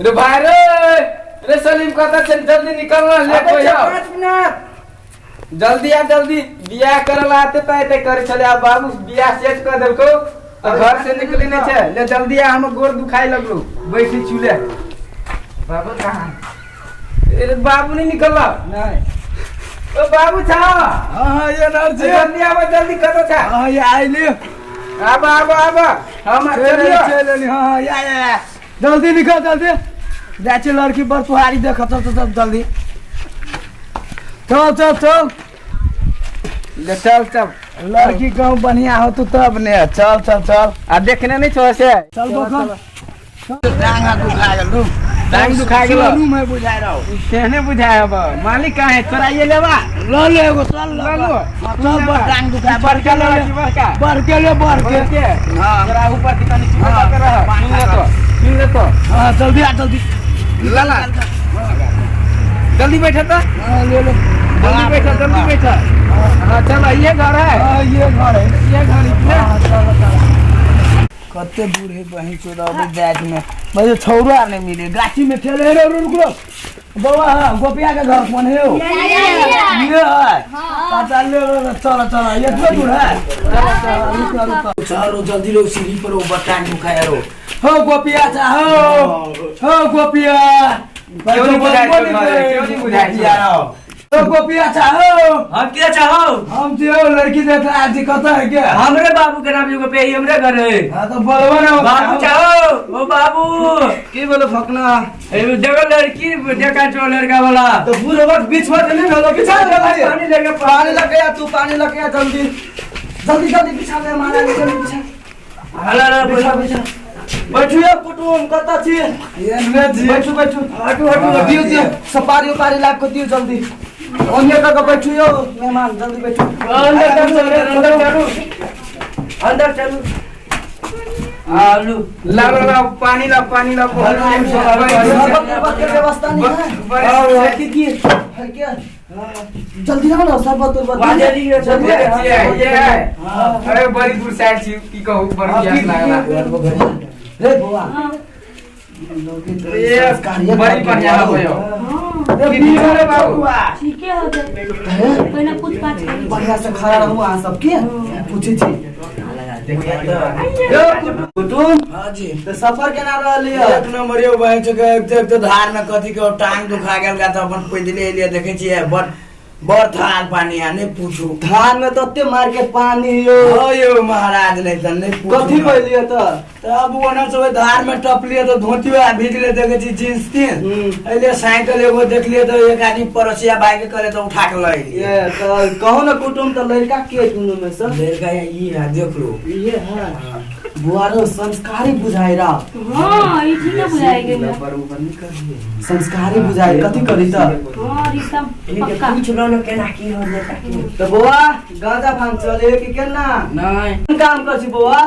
रे भाई रे, रे सलीम कतऽ छै? जल्दी निकल ना, लेट हो जाओ। 5 मिनट जल्दी आ जल्दी। बियाह करे ला आते त एते करे छले, आ बाबू बियाह सेट कर देलको आ घर से निकली नहीं छे। ले जल्दी आ, हम गोर दुखाई लगलो बैठी चूल्हे। बाबू कहाँ? अरे बाबू नहीं निकलला। नहीं। ओ बाबू छा। हाँ हाँ ये नर जी। जल्दी आवा जल्दी, कतऽ छा? हाँ ये आइली। आबा आबा आबा, हम चल चलियो। चल हाँ हाँ या या या। जल्दी निकल जल्दी, जाइ छी लड़की बड़ पुहारी देख। चल चल चल जल्दी चल चल चल। ले चल चल। लड़की गाँव बढ़िया हो तू तब ने, चल चल चल। आ देखने नहीं छो से। चल बखन टांग हाथ दुखा गेल। टांग दुखा गेलो। रूम है बुझाय रहो। केहने बुझाय? अब मालिक कहाँ है? चोराइए लेबा। ल ले एगो, चल ल लो। हाँ, चल बड़ टांग दुखा बढ़ के ले ले। बड़का बढ़ के ले बढ़ के। बढ़ के। हाँ। तोरा ऊपर से तनी चुप हाँ। कर रह। सुन ले तो, सुन ले तो। हाँ जल्दी आ जल्दी। ला ला जल्दी बैठा तो। हाँ ले ले। जल्दी बैठा जल्दी बैठा। हाँ चलो, ये घर है। हाँ ये घर है। ये घर है। हाँ, चलो चलो। कते दूर है बहिन चोदा अभी जात में भाई छौरा नहीं मिले, गाछी में खेले रे। रुक रुक बउआ, हाँ गोपिया के घर कौन है हो? ये है अच्छा ले ले, चलो चलो, ये इतना दूर है। चलो चलो रुको रुको, चलो जल्दी लो सीढ़ी पर, वो बटान दुखाया रो। हो गोपिया चा हो हो गोपिया। क्यों नहीं बुझाए छौ घरे? क्यों नहीं बुझाए छौ? हो गोपिया चा हो। हम के चाहो? हम जो लड़की देखला आज कत है के हमरे बाबू के नाम एगो पे हमरे घर है। हाँ तो बोलबो ना। बाबू चाहो, ओ बाबू। की बोलो फकना? ए देखो लड़की देखा छो लड़का वाला। तो पूरे वक्त बीच में नहीं भेलो, बिछा दे भाई। पानी लेके पानी लगे या तू पानी लगे या, जल्दी जल्दी जल्दी बिछा दे मारा, जल्दी बिछा। हला रे बिछा बिछा। बैठू यो कुटुम, कता छी? एनमे जी। बैठू बैठू। हटू हटू। दियो दियो सपारी उपारी लाग को दियो जल्दी। ओन्ने का बैठू यो मेहमान, जल्दी बैठू। अंदर चलू, अंदर चलू, अंदर चलू। आलू ला ला ला पानी ला पानी ला। शरबत उरबत के व्यवस्था नहीं है? है की की है क्या? जल्दी आओ ना, शरबत उरबत। वाह, जल्दी ये जल्दी। ये है। अरे बड़ी दूर साइड छी, की कहू, बड़ प्यास लागला। रे बौआ ये बड़ी बढ़िया हो यो। रे रे बाबू। ठीके हो पहिने पूछ पाछ करी। बढ़िया से खड़ा रहू अहाँ सबके, पूछे छी। कुटुम। हाँ जी। तो सफर केना रहल यऽ? एक नंबर यौ बहिन चोद, एक तो धार में कथी के टांग दुखा गेल का, तो अपन पैदले एलियै। देखै छियै बड़ बड़ थाल पानी आ, नहीं पूछू। धान में तते मार के पानी यो। हो यौ महाराज, नहीं त नहीं पूछू। कथी कहलियै तऽ? तब ओना सब धार में टपलियै तऽ धोती आ भीजले, देखै छी जींस तीन। एलियै साइकिल एगो देखलियै तऽ एक आदमी पड़ोसिया भाई के कहले तऽ उठा के लऽ एलियै। ये तऽ कहू ने कुटुम, तऽ लड़का के दुनू में से? लड़का ई है, देख लो। ये है बुआरो, संस्कारी बुझाइ रहा। हाँ ई ठीके बुझाइ गेल। संस्कारी बुझाइ, कथी करी तऽ? हाँ रिश्ता पक्का। पूछ लो न केना की हो लड़का की। तऽ बौआ गांजा भांग चले कि केना? नहीं। कोन काम कर छी बौआ?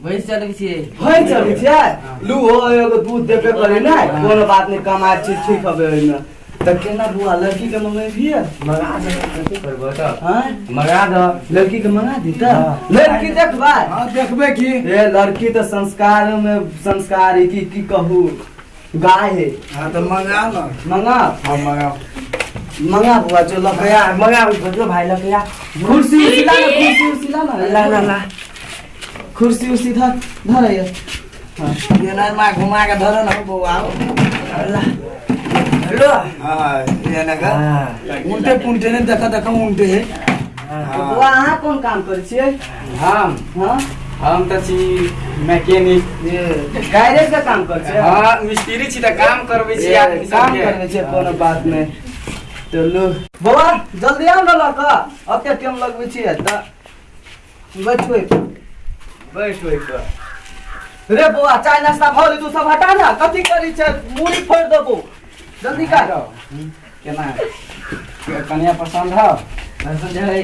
भैंस चलबै छियै। भैंस चलै छियै? लू हो एगो दूध देबे करी ने, कोनो बात नहीं, कमाइ छी ठीक हबे ओहिमे। तऽ केना बुआ, लड़की के मंगेबियै? मंगा दे, कथी करबो तऽ? आँय? मंगा दे। लड़की के मंगा दी तऽ? लड़की देखबै? हाँ देखबै की। ए लड़की तऽ संस्कार में संस्कारी की की कहू, गाय है। हाँ तऽ मंगा न। मंगा। हाँ मंगाओ। मंगा बुआ, जो लकया। मंगा भेजो भाई लकया। कुर्सी उर्सी ला ना, कुर्सी उर्सी ला ना। ला ला ला। कुर्सी उर्सी धर धर ये। हाँ। ये ना माँ घुमा के धरो न बौआ। ला लो। हाँ ये ना का उल्टे पुलटे ने देखा देखा उल्टे है। तो बुआ अहाँ कोन काम करै छियै? हम हाँ। हम तऽ छी मैकेनिक। ये गैरेज के काम करै छियै? हाँ मिस्त्री छी तऽ काम करबै छी ये, आदमी काम सबके। करबै छियै, कोनो बात नहि। तो लो बौआ जल्दी आउ ने लऽ कऽ, अते टाइम लगबै छियै तऽ। बैठू एहिपर, बैठू एहिपर। रे बौआ चाय नाश्ता भऽ गेलै, तू सब हटा ना, कथी करै छै, मूड़ी फोड़ि देबौ, जल्दी कर। केना कनिया पसंद हो? पसंद है।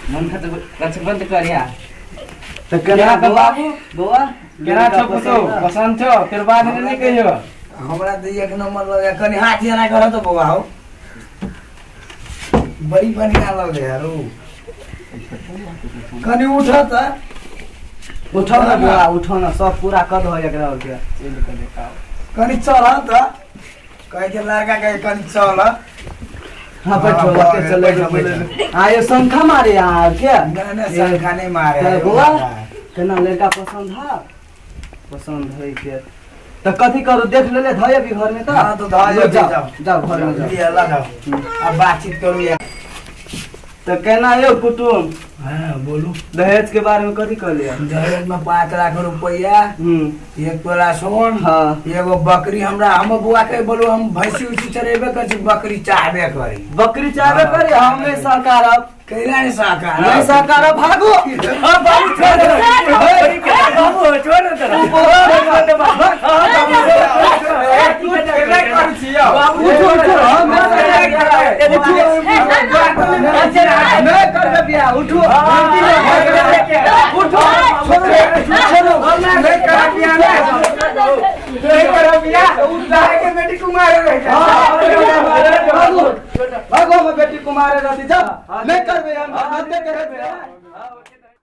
मन खत कछ बंद करिया। तऽ केना केना बौआ? बाबू? बौआ केना छौ पुतहु, पसंद छौ? फेर बाद में नहीं कहियो। हमरा तऽ एक नंबर लगे, कनि हाथ एना करऽ तऽ बौआ हो, बड़ी बढ़िया लगे यार। कनि उठ तऽ। उठो ना बौआ उठो ना सब पूरा कर दो एकरा और के चल के देखाओ कनी चल त कहे के लड़का के कनी चल। हाँ बैठो ओते चले आ ये शंखा मारे यार के ना ना शंखा नहीं मारे बौआ केना लड़का पसंद है पसंद है के त कथी करू देख लेले धय अभी घर में त। हां तो धय जाओ जाओ घर में जाओ लिया लगाओ अब बातचीत करू यार। त केना यो कुटुम। हां बोलू दहेज के बारे में कथी कहलिए? दहेज में 5 लाख रुपया 1 तोला सोन। हाँ। एगो बकरी हमरा हम बुआ के बोलू हम भैंसी उसी चरेबे करी बकरी चाहबे करी बकरी चाहबे करी हम नहीं सहकारब कैला नहीं सहकार नहीं सहकारब भागो हां बाबू छोड़ दे बाबू छोड़ दे तू केना करू छी यौ बाबू छोड़ छोड़ हम नहीं करबे बियाह उठो उठो छोड़ो नहीं करब बियाह नहीं करब बियाह उठा के बेटी कुमार रह भागो भागो हम बेटी कुमार रहती जब नहीं करबे हम हत्या करबे।